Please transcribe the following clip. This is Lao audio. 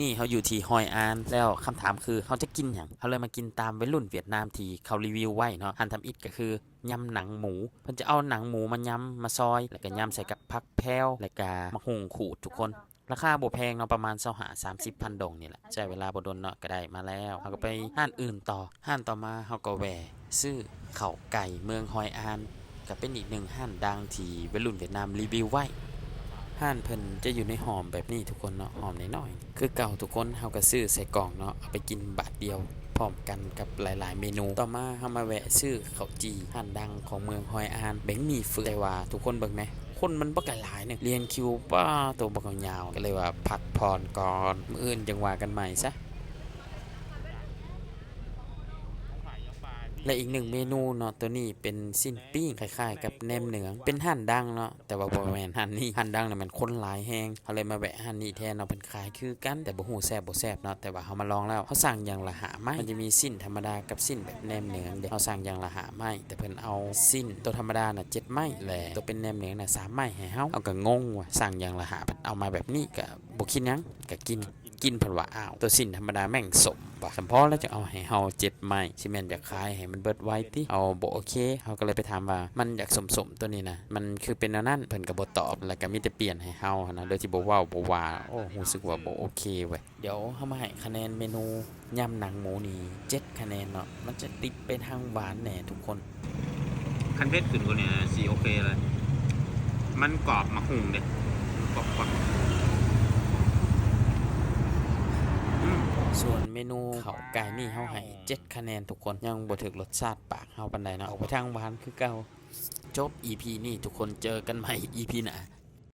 ນີ້ເຮົາຢູ່ທີ່ຮອຍອານ ແລ້ວຄຳຖາມຄືເຮົາຈະກິນຫຍັງ? ເຮົາເລີຍມາກິນຕາມໄວລຸ້ນຫວຽດນາມທີ່ເຂົາຣີວິວໄວ້ເນາະ. ຮ້ານທຳອິດກໍຄືຍຳໜັງໝູ ເພິ່ນຈະເອົາໜັງໝູມາຍຳມາຊອຍ ແລ້ວກໍຍຳໃສ່ກັບຜັກແພວ ແລ້ວກໍໝາກຫຸ່ງຂູດທຸກຄົນ. ລາຄາບໍ່ແພງເນາະ ປະມານຊາວຫ້າ ສາມສິບພັນດົງນີ້ແຫຼະ. ໃຊ້ເວລາບໍ່ດົນເນາະ ກໍໄດ້ມາແລ້ວ. ເຮົາກໍໄປຮ້ານອື່ນຕໍ່. ຮ້ານຕໍ່ມາເຮົາກໍແວ່ຊື້ເຂົ້າໄກ່ເມືອງຮອຍອານ ກໍເປັນອີກໜຶ່ງຮ້ານດັງທີ່ໄວລຸ້ນຫວຽດນາມຣີວິວໄວ້. ຮ້ານເພິ່ນຈະຢູ່ໃນຫ້ອມແບບນີ້ທຸກຄົນເນາະ ຫ້ອມນ້ອຍໆ ຄືເກົ່າທຸກຄົນ. ເຮົາກໍຊື້ໃສ່ກ່ອງເນາະ ເອົາໄປກິນບາດດຽວ ພ້ອມກັນກັບຫຼາຍໆເມນູ. ຕໍ່ມາເຮົາມາແວະຊື້ເຂົ້າຈີ່ ຮ້ານດັງຂອງເມືອງຮອຍອານ ແບງໝີ່ຝືດ. ແຕ່ວ່າທຸກຄົນເບິ່ງແມ ຄົນມັນບັກຫຼາຍໜຶ່ງ ລຽນຄິວ ປ້າໂຕ ບັກຍາວໆ ກໍເລີຍວ່າພັກຜ່ອນກ່ອນ ມື້ອື່ນຈັ່ງວ່າກັນໃໝ່ຊະ. ແລະອີກໜຶ່ງເມນູເນາະ ໂຕນີ້ເປັນຊີ້ນປີ້ງ ຄ້າຍໆກັບແໜມເໜືອງ. ເປັນຮ້ານດັງເນາະ ແຕ່ວ່າບໍ່ແມ່ນຮ້ານນີ້. ຮ້ານດັງນີ້ແມ່ນຄົນຫຼາຍແຮງ ເຮົາເລີຍມາແວະຮ້ານນີ້ແທນເນາະ. ເພິ່ນຂາຍຄືກັນ ແຕ່ບໍ່ຮູ້ແຊບບໍ່ແຊບເນາະ. ແຕ່ວ່າເຮົາມາລອງແລ້ວ ເຮົາສັ່ງຢ່າງລະຫ້າໄມ້. ມັນຈະມີຊີ້ນທຳມະດາກັບຊີ້ນແບບແໜມເໜືອງເດ້. ເຮົາສັ່ງຢ່າງລະຫ້າໄມ້ ແຕ່ເພິ່ນເອົາຊີ້ນໂຕທຳມະດານະເຈັດໄມ້ ແລະໂຕເປັນແໜມເໜືອງນະສາມໄມ້ໃຫ້ເຮົາ. ເຮົາກໍງົງວ່າສັ່ງຢ່າງລະຫ້າ ເພິ່ນເອົາມາແບບນີ້ ກໍບໍ່ຄິດຫຍັງ ກໍກິນ. ກິນເພິ່ນວ່າ ອ້າວ ໂຕຊີ້ນທຳມະດາແມ່ງສົ້ມວ່າ ສຳພໍແລ້ວຈຶ່ງເອົາໃຫ້ເຮົາເຈັດໄມ້. ຊິແມ່ນຢາກຂາຍໃຫ້ມັນເບິດໄວຕິ ເຮົາບໍ່ໂອເຄ. ເຮົາກໍເລີຍໄປຖາມວ່າ ມັນຢາກສົ້ມໆ ໂຕນີ້ນະ ມັນຄືເປັນແນວນັ້ນ? ເພິ່ນກໍບໍ່ຕອບ ແລ້ວກໍມີແຕ່ປ່ຽນໃຫ້ເຮົາຫັ້ນນະ ໂດຍທີ່ບໍ່ເວົ້າບໍ່ວ່າ. ໂອ້ ຮູ້ສຶກວ່າບໍ່ໂອເຄເວີຍ. ດຽວເຮົາມາໃຫ້ຄະແນນເມນູຍຳໜັງໝູນີ້ເຈັດຄະແນນເນາະ. ມັນຈະຕິດໄປທາງຫວານແດ່ທຸກຄົນ. ຄັນເຜັດຂຶ້ນກວ່ານີ້ຊິໂອເຄເລີຍ. ມັນກອບໝາກຫຸ່ງເດ້ ມັນກອບໆ. ອືມ ສ່ວນເມນູເຂົ້າໄກ່ນີ້ເຮົາໃຫ້ເຈັດຄະແນນທຸກຄົນ ຍັງບໍ່ຖືກລົດຊາດປາກເຮົາປານໃດເນາະ ອອກໄປທາງຫວານຄືເກົ່າ. ຈົບອີພີນີ້ທຸກຄົນ ເຈີກັນໃໝ່ອີພີໜ້າ.